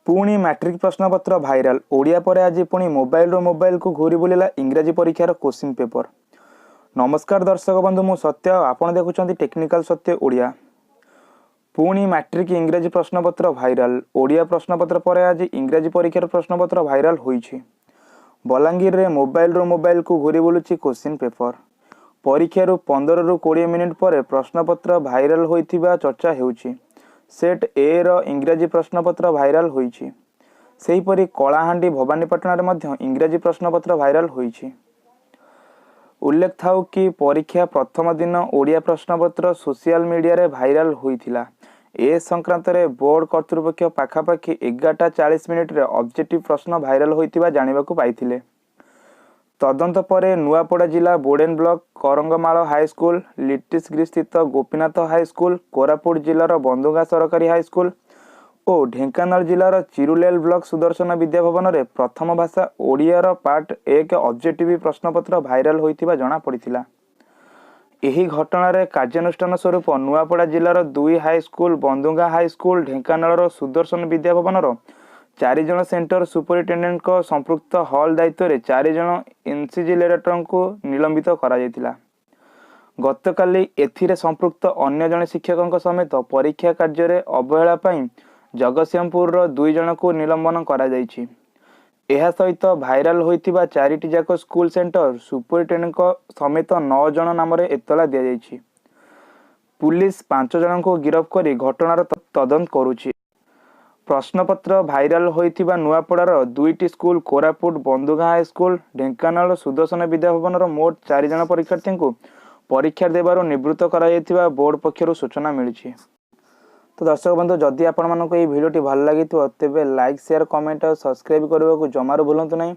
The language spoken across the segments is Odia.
ପୁଣି ମାଟ୍ରିକ ପ୍ରଶ୍ନପତ୍ର ଭାଇରାଲ। ଓଡ଼ିଆ ପରେ ଆଜି ପୁଣି ମୋବାଇଲରୁ ମୋବାଇଲକୁ ଘୁରି ବୁଲିଲା ଇଂରାଜୀ ପରୀକ୍ଷାର କୋଶ୍ଚିନ୍ ପେପର। ନମସ୍କାର ଦର୍ଶକ ବନ୍ଧୁ, ମୁଁ ସତ୍ୟ, ଆପଣ ଦେଖୁଛନ୍ତି ଟେକ୍ନିକାଲ ସତ୍ୟ ଓଡ଼ିଆ। ପୁଣି ମାଟ୍ରିକ ଇଂରାଜୀ ପ୍ରଶ୍ନପତ୍ର ଭାଇରାଲ। ଓଡ଼ିଆ ପ୍ରଶ୍ନପତ୍ର ପରେ ଆଜି ଇଂରାଜୀ ପରୀକ୍ଷାର ପ୍ରଶ୍ନପତ୍ର ଭାଇରାଲ ହୋଇଛି। ବଲାଙ୍ଗୀରରେ ମୋବାଇଲରୁ ମୋବାଇଲକୁ ଘୁରି ବୁଲୁଛି କୋଶ୍ଚିନ୍ ପେପର। ପରୀକ୍ଷାରୁ 15ରୁ 20 ମିନିଟ୍ ପରେ ପ୍ରଶ୍ନପତ୍ର ଭାଇରାଲ ହୋଇଥିବା ଚର୍ଚ୍ଚା ହେଉଛି। ସେଟ୍ ଏ ର ଇଂରାଜୀ ପ୍ରଶ୍ନପତ୍ର ଭାଇରାଲ ହୋଇଛି। ସେହିପରି କଳାହାଣ୍ଡି ଭବାନୀପାଟଣାରେ ମଧ୍ୟ ଇଂରାଜୀ ପ୍ରଶ୍ନପତ୍ର ଭାଇରାଲ ହୋଇଛି। ଉଲ୍ଲେଖ ଥାଉ କି, ପରୀକ୍ଷା ପ୍ରଥମ ଦିନ ଓଡ଼ିଆ ପ୍ରଶ୍ନପତ୍ର ସୋସିଆଲ ମିଡ଼ିଆରେ ଭାଇରାଲ ହୋଇଥିଲା। ଏ ସଂକ୍ରାନ୍ତରେ ବୋର୍ଡ କର୍ତ୍ତୃପକ୍ଷ ପାଖାପାଖି 11ଟା 40 ମିନିଟ୍ରେ ଅବଜେକ୍ଟିଭ ପ୍ରଶ୍ନ ଭାଇରାଲ ହୋଇଥିବା ଜାଣିବାକୁ ପାଇଥିଲେ। ତଦନ୍ତ ପରେ ନୂଆପଡ଼ା ଜିଲ୍ଲା ବୋଡେନ ବ୍ଲକ କରଙ୍ଗମାଳ ହାଇସ୍କୁଲ, ଲିଟିସଗିରିସ୍ଥିତ ଗୋପୀନାଥ ହାଇସ୍କୁଲ, କୋରାପୁଟ ଜିଲ୍ଲାର ବନ୍ଧୁଗାଁ ସରକାରୀ ହାଇସ୍କୁଲ ଓ ଢେଙ୍କାନାଳ ଜିଲ୍ଲାର ଚିରୁଲେଲ ବ୍ଲକ ସୁଦର୍ଶନ ବିଦ୍ୟାଭବନରେ ପ୍ରଥମ ଭାଷା ଓଡ଼ିଆର ପାର୍ଟ 1 ଅବଜେକ୍ଟିଭ ପ୍ରଶ୍ନପତ୍ର ଭାଇରାଲ ହୋଇଥିବା ଜଣାପଡ଼ିଥିଲା। ଏହି ଘଟଣାରେ କାର୍ଯ୍ୟାନୁଷ୍ଠାନ ସ୍ୱରୂପ ନୂଆପଡ଼ା ଜିଲ୍ଲାର ଦୁଇ ହାଇସ୍କୁଲ, ବନ୍ଧୁଗାଁ ହାଇସ୍କୁଲ, ଢେଙ୍କାନାଳର ସୁଦର୍ଶନ ବିଦ୍ୟାଭବନର ଚାରି ଜଣ ସେଣ୍ଟର ସୁପରିଟେଣ୍ଡେଣ୍ଟଙ୍କ ସମ୍ପୃକ୍ତ ହଲ୍ ଦାୟିତ୍ୱରେ ଚାରି ଜଣ ଇନଭିଜିଲେଟରଙ୍କୁ ନିଲମ୍ବିତ କରାଯାଇଥିଲା। ଗତକାଲି ଏଥିରେ ସମ୍ପୃକ୍ତ ଅନ୍ୟ ଜଣେ ଶିକ୍ଷକଙ୍କ ସମେତ ପରୀକ୍ଷା କାର୍ଯ୍ୟରେ ଅବହେଳା ପାଇଁ ଜଗତସିଂହପୁରର ଦୁଇ ଜଣଙ୍କୁ ନିଲମ୍ବନ କରାଯାଇଛି। ଏହା ସହିତ ଭାଇରାଲ ହୋଇଥିବା ଚାରିଟି ଯାକ ସ୍କୁଲ ସେଣ୍ଟର ସୁପରିଟେଣ୍ଡେଣ୍ଟଙ୍କ ସମେତ ନଅ ଜଣ ନାମରେ ଏତଲା ଦିଆଯାଇଛି। ପୁଲିସ ପାଞ୍ଚ ଜଣଙ୍କୁ ଗିରଫ କରି ଘଟଣାର ତଦନ୍ତ କରୁଛି। ପ୍ରଶ୍ନପତ୍ର ଭାଇରାଲ ହୋଇଥିବା ନୂଆପଡ଼ାର ଦୁଇଟି ସ୍କୁଲ, କୋରାପୁଟ ବନ୍ଧୁଗାଁ ହାଇସ୍କୁଲ, ଢେଙ୍କାନାଳ ସୁଦର୍ଶନ ବିଦ୍ୟାଭବନର ମୋଟ ଚାରି ଜଣ ପରୀକ୍ଷାର୍ଥୀଙ୍କୁ ପରୀକ୍ଷା ଦେବାରୁ ନିବୃତ୍ତ କରାଯାଇଥିବା ବୋର୍ଡ ପକ୍ଷରୁ ସୂଚନା ମିଳିଛି। ତ ଦର୍ଶକ ବନ୍ଧୁ, ଯଦି ଆପଣମାନଙ୍କୁ ଏହି ଭିଡ଼ିଓଟି ଭଲ ଲାଗିଥିବ, ତେବେ ଲାଇକ୍, ସେୟାର, କମେଣ୍ଟ ଆଉ ସବସ୍କ୍ରାଇବ୍ କରିବାକୁ ଜମାରୁ ଭୁଲନ୍ତୁ ନାହିଁ।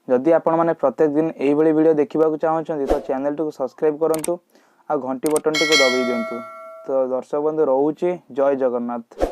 ଯଦି ଆପଣମାନେ ପ୍ରତ୍ୟେକ ଦିନ ଏଇଭଳି ଭିଡ଼ିଓ ଦେଖିବାକୁ ଚାହୁଁଛନ୍ତି, ତ ଚ୍ୟାନେଲଟିକୁ ସବସ୍କ୍ରାଇବ୍ କରନ୍ତୁ ଆଉ ଘଣ୍ଟି ବଟନଟିକୁ ଦବାଇ ଦିଅନ୍ତୁ। ତ ଦର୍ଶକ ବନ୍ଧୁ, ରହୁଛି। ଜୟ ଜଗନ୍ନାଥ।